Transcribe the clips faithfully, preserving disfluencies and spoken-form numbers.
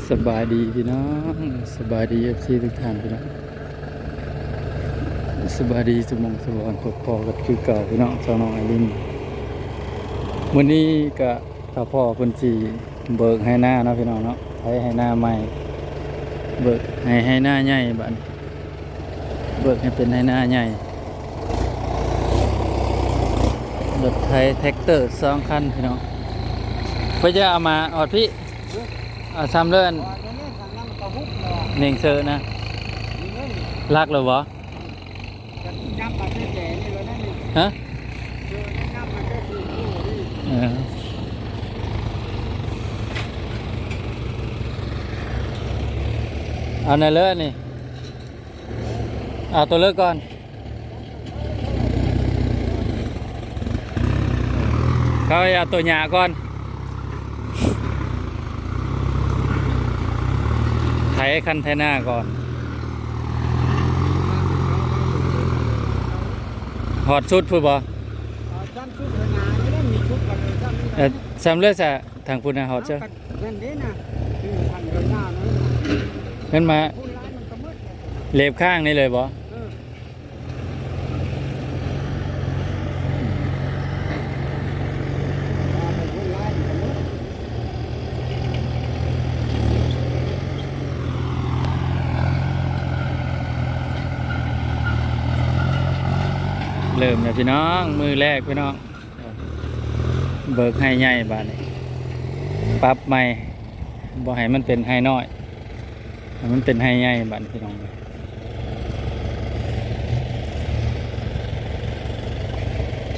สบายดีพี่น้อง สบายดี เอฟซี ทุกท่านพี่น้อง สบายดีสมองสมองพบพอกันคือเก่าพี่น้อง สาวน้องไอริน มื้อนี้ก็ถ้าพ่อเพิ่นสิเบิกไฮ่นาเนาะพี่น้องเนาะ ไถไฮ่นาใหม่ เบิกให้ไฮ่นาใหญ่บัด เบิกให้เป็นไฮ่นาใหญ่ รถไถแทรกเตอร์สองคันพี่น้อง เพิ่นจะเอามาฮอดพี้ เอาซ้ำเลิน เน่งเซอร์นะ ลักเลยบ่ ฮะ เออ เอาในเลิศนี่ เอาตัวเลิกก่อน เขาให้เอาตัวหยาก่อน ไถคันไถนาก่อน ฮอดสุดพุ้นบ่ อ๋อ ซ้ำสุดขนาดนี้มีสุดกันเลยซ้ำนี่ เอ่อ ซ้ำเลยซะ ทางพุ้นนะฮอดซะ เอากันนั่นเด้นะ คือทางเดินหน้านั่นน่ะ มันมา พุ้นร้านมันก็มืดเลย เล็บข้างนี่เลยบ่ เออ เริ่มแล้วพี่น้อง มือแรกพี่น้อง เบิกไฮ่ใหญ่บาดนี้ ปรับใหม่ บ่ให้มันเป็นไฮ่น้อย ให้มันเป็นไฮ่ใหญ่บัดพี่น้อง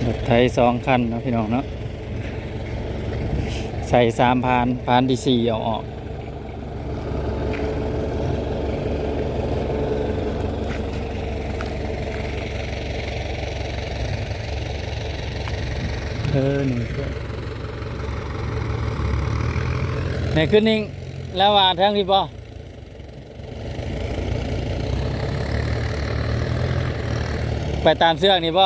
รถไถสองคันเนาะพี่น้องเนาะ ใส่สามพาน พานที่สี่เอาออก เออ นี่ ในขึ้นนิ่ง แล้วว่าทางนี้บ่ ไปตามเสือกนี่บ่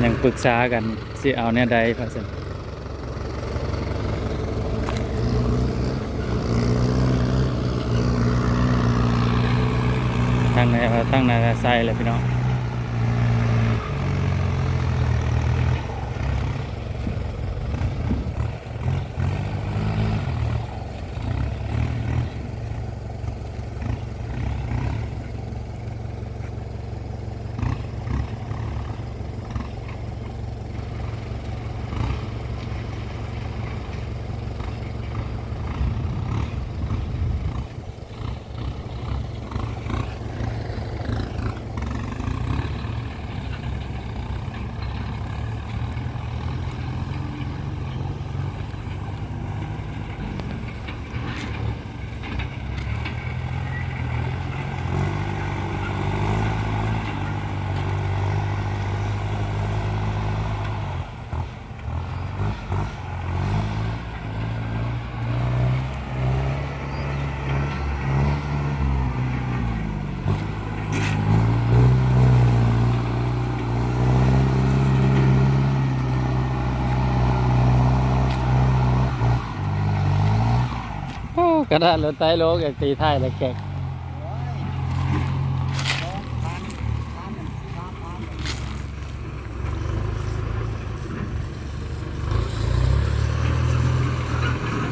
ยังปรึกษากัน สิเอาแนวใดว่าซั่น ทางไหนวะ ทางไหนวะ ใส่เลยพี่น้อง โอ้ กระดาษรถไถโลกอยากตีท้ายแล้วแกะ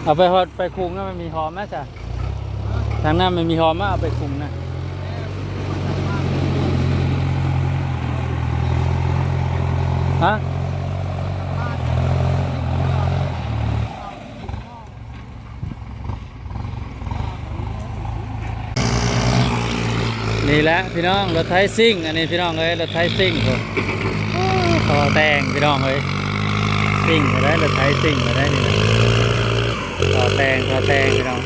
เอาไปฮอดไปคุงนะ มันมีหอมนะจ๊ะ ทางนั้นมันมีหอมมาเอาไปคุงนะ ฮะ นี่แหละพี่น้อง รถไถซิ่ง อันนี้พี่น้องเอ้ย รถไถซิ่ง โอ้ ต่อแต่งพี่น้องเอ้ย ซิ่งก็ได้ รถไถซิ่งก็ได้นี่นะ ต่อแต่ง ต่อแต่งพี่น้อง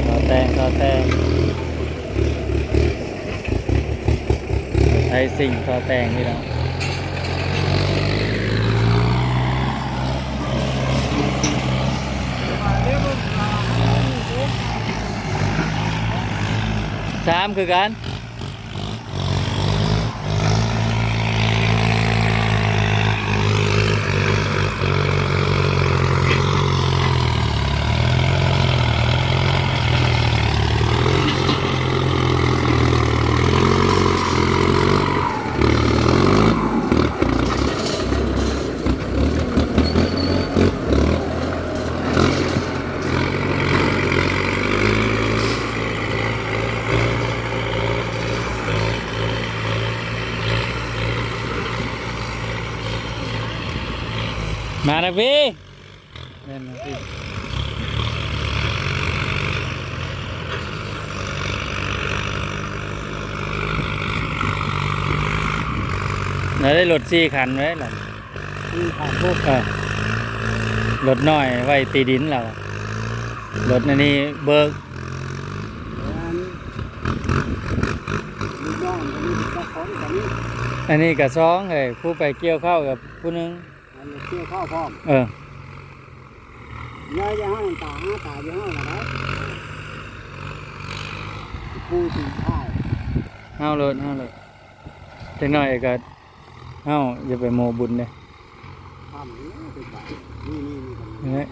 ต่อแต่ง ต่อแต่ง โอ้ ใช้สิ่งต่อแต่งพี่น้อง สามคือกัน มาแล้วพี่ แม่นนะพี่ แล้วได้รถสี่คันไว้ล่ะ สี่คัน เออ รถน้อยไว้ตีดินแล้ว รถอันนี้เบิก อันนี้ ลูกน้องอันนี้เป็นเจ้าของอันนี้ อันนี้ก็สองเฮ้ย ผู้ไปเกี่ยวข้าวกับผู้หนึ่ง อันนี้เกี่ยวข้าวพร้อม เออ ยายจะให้ตาหาตาจะให้อะไร ผู้สีข้าว เฮาโลด เฮาโลด จักหน่อยก็ เฮาอย่าไปโมบุญเด้ ทำนี่เป็นไป นี่ นี่ นี่ นี่ นี่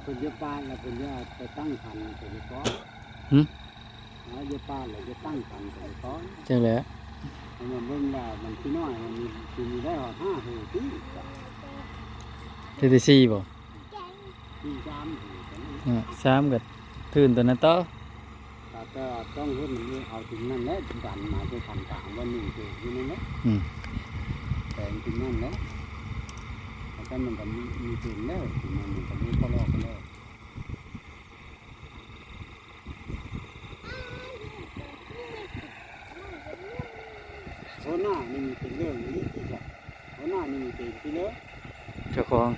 เพิ่นจะปานแล้วเพิ่นจะไปตั้งคันเพิ่นจะฟ้อง หึ เอาจะปานแล้วจะตั้งคันเพิ่นจะฟ้อง จังแหละ เพราะมันเบิ่งว่ามันสิน้อย มันมี สิมีได้ฮอดห้าหูติ เทื่อที่สี่บ่ สี่สามหู อ่ะ สามก็ทื่นตัวนั้นต่อ ถ้าแต่ว่าต้องเฮ็ดมันเอาสิ่งนั้นแหละดันมาคือคันกลางว่าหนึ่งเกิดอยู่นั่นแหละ อืม แต่สิ่งนั้นแหละ แล้วก็มันก็มี มีสิ่งแล้ว สิ่งนั้นมันก็มีข้อลอกข้อแรก หัวหน้านี่มีเป็นเรื่องนี้ที่จะ หัวหน้านี่มีเป็นที่เลิก เจ้าของ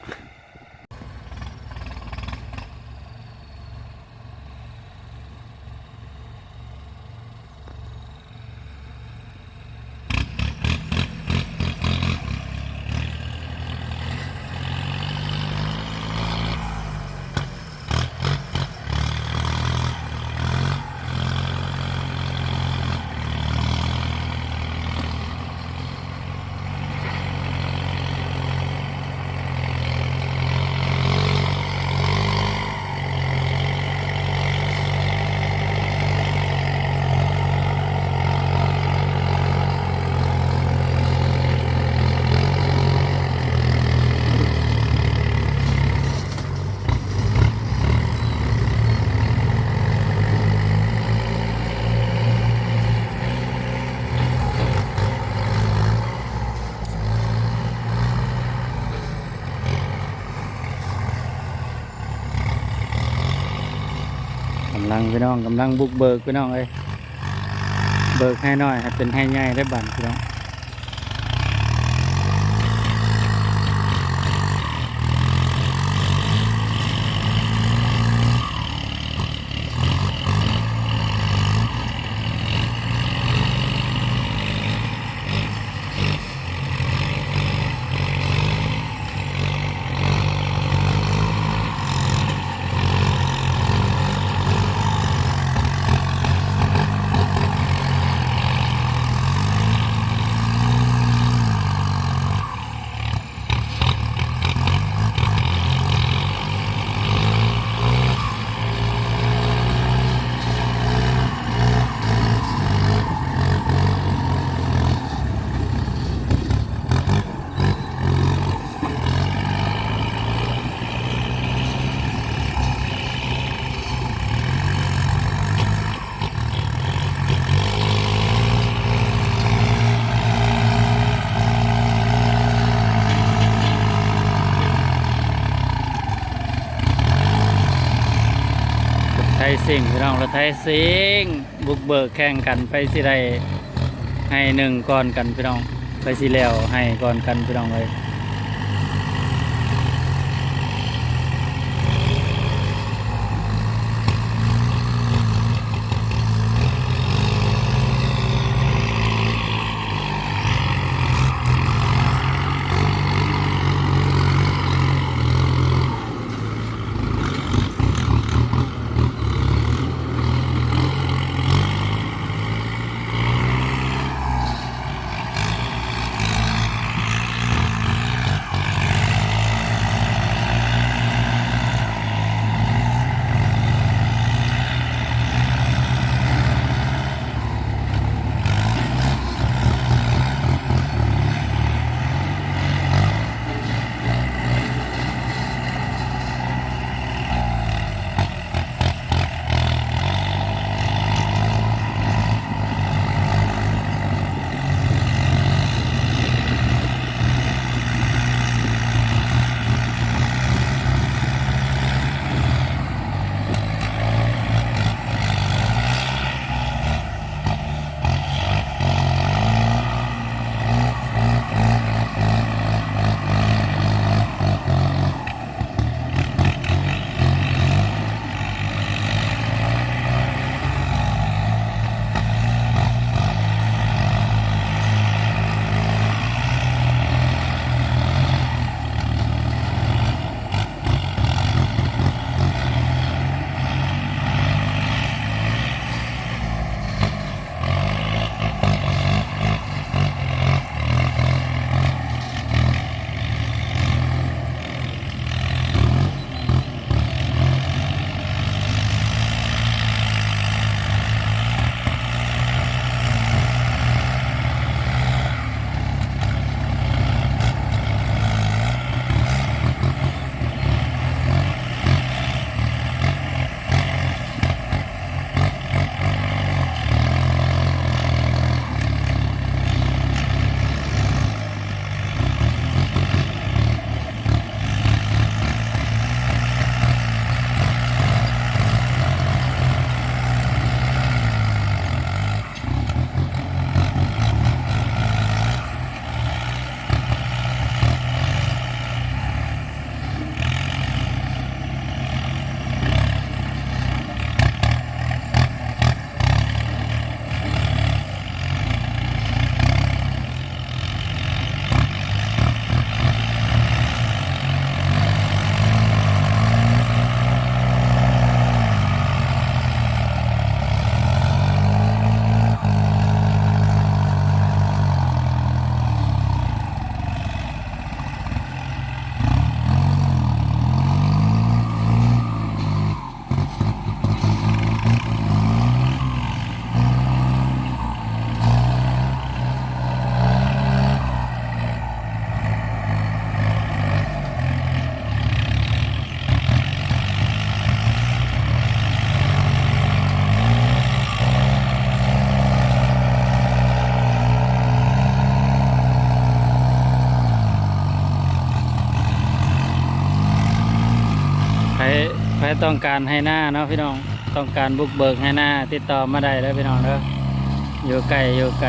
กำลังพี่น้อง กำลังบุกเบิกพี่น้องเอ้ย เบิกไฮ่น้อยให้เป็นไฮ่ใหญ่ได้บัดพี่น้อง รถไถซิ่งพี่น้อง รถไถซิ่ง บุกเบิกแข่งกัน ไผสิได้ไฮ่หนึ่งก่อนกันพี่น้อง ไผสิแล้วไฮ่ก่อนกันพี่น้องเอ้ย ใครต้องการไฮ่นาเนาะพี่น้อง ต้องการบุกเบิกไฮ่นา ติดต่อมาได้เด้อพี่น้องเด้อ อยู่ไกลอยู่ไกล